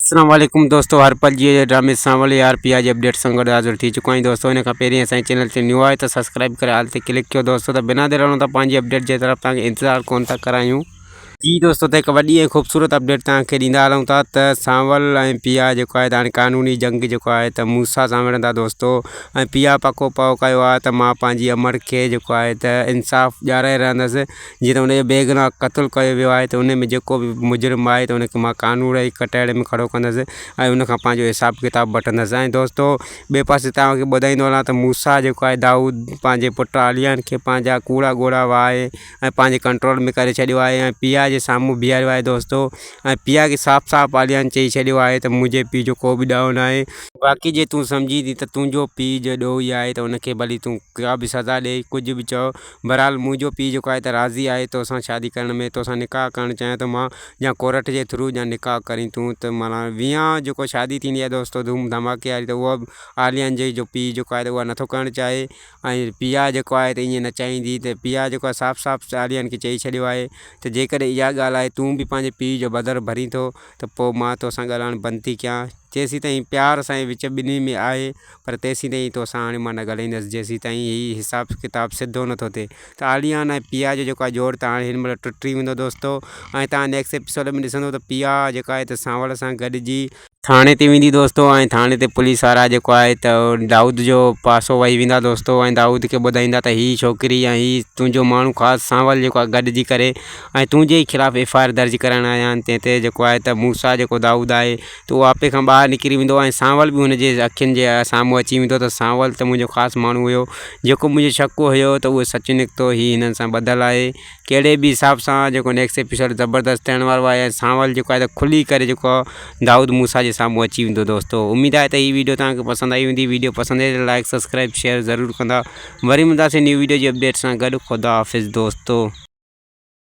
السلام عليڪم دوستو هر پل جي ڊرامي سانول يار پيا جي اپڊيٽ سان گڏ حاضر ٿي چڪو آهيان دوستو ان کان پهرين اسان جي چينل تي نيو آهي ته سبسڪرائب ڪري آل تي ڪلڪ ڪيو دوستو ته بنا دير هلون ٿا پنهنجي اپڊيٽ جي طرف توهان کي انتظار ڪون ٿا ڪرايون جي دوستو ته هڪ وڏي ۽ خوبصورت اپڊيٽ توهان کي ڏيندا هلون ٿا ته سانول ۽ پيا جيڪو آهي ته هاڻي قانوني جنگ جيڪو آهي ته موسيٰ سان وڙهندا دوستو ۽ پيا پڪو پهه ڪيو آهي ته مان پنهنجي امڙ کي جيڪو آهي ته انصاف ڏيارائي رهندس جيئن ته ان جو بيگناهه قتل ڪيو ويو آهي ته ان ۾ جيڪو به مجرم آهي ته ان کي مان قانون جي ڪٽهڙي ۾ کڙو ڪندس ۽ ان کان پنهنجو حساب ڪتاب وٺندس ۽ دوستو ٻئي پاسي توهان کي ٻڌائيندو هلان ته موسيٰ جيڪو آهي دائود پنهنجي پٽ عاليان کي پنهنجا ڪوڙا ڳوڙها وهائي ۽ پنهنجي ڪنٽرول ۾ ڪري ڇڏيو آهي ۽ پيا جي سامهون بيهاريو آهي دوستو ۽ پيا کي صاف صاف عاليان چئي ڇڏيو آهي ته منهنجي پيء جو ڪو به ڏوهه ناهي باقي جي تون سمجهين ٿي ته تنهنجو پيء جو ڏوهي آهي ته ان کي ڀلي تون ڪا به سزا ڏي ڪجهه به چئو بھرحال منهنجو پيء جيڪو آهي ته راضي آهي توسان شادي ڪرڻ ۾ توسان نڪاح ڪرڻ چاهيان ٿو مان يا ڪورٽ جي ٿرو يا نڪاح ڪرين تون ته معنيٰ ويان جيڪو شادي ٿيندي آهي دوستو ڌوم ڌماڪي واري ته اها به عاليان جي جو پيء جيڪو آهي ته اها نٿو ڪرڻ چاهي ۽ پيا جيڪو آهي ته ائين نه چاهيندي ته پيا جيڪو آهي صاف صاف عاليان کي چئي ڇڏيو آهي ته جيڪڏهن اها ڳالهه آهي تون به پنهنجي پيء جو بدر ڀرين ٿو ته پوء مان توسان ڳالهائڻ بند ٿي ڪيان جيسيتائين پيار اسان جي وچ ٻنهي ۾ آهي پر تيسيتائين توسان هاڻي مان نه ڳالهائيندس جيسيتائين هي حساب ڪتاب سڌو نٿو ٿئي ته عاليان ۽ پيا جو جيڪو آهي جوڙ ته هاڻي هن مهل ٽٽي ويندو دوستو ۽ توهان نيڪسٽ ايپيسوڊ ۾ ڏسندو ته پيا جيڪا آهي ته سانول سان گڏجي ٿاڻي تي ويندي دوستو ۽ ٿاڻي تي پوليس وارا جيڪو آهي ته دائود جو پاسو وهي ويندا دوستو ۽ دائود کي ٻڌائيندا ته هي ڇوڪري ۽ هي تنهنجو ماڻهو خاص سانول جيڪو آهي گڏجي ڪري ۽ تنهنجي ئي خلاف ايف I R درج ڪرائڻ آيا آهن تنهن تي جيڪو آهي ته موسيٰ جيڪو دائود آهي ته اهو آپي کان ٻاهر نڪري ويندو ۽ سانول به هن جي اکين جي سامهون اچي ويندو ته سانول ته منهنجو خاص ماڻهو هيو جيڪو منهنجو شڪ هيو ته اهو سچ نڪتو هي هنن سان ٻڌل آهي ڪهڙي به حساب سان جيڪو نيڪسٽ ايپيسوڊ زبردست ٿيڻ وارو آهي ۽ سانول جيڪو آهي ته کلي ڪري جيڪو دائود موسيٰ جي سامهون اچي ويندو دوستو اميد آهي ته هي ويڊيو توهان کي پسند آئي هوندي ويڊيو پسند آئي ته لائڪ سبسڪرائب شيئر ضرور ڪندا وري ملنداسين نيو ويڊيو جي اپڊيٽ سان گڏ خدا حافظ دوستو.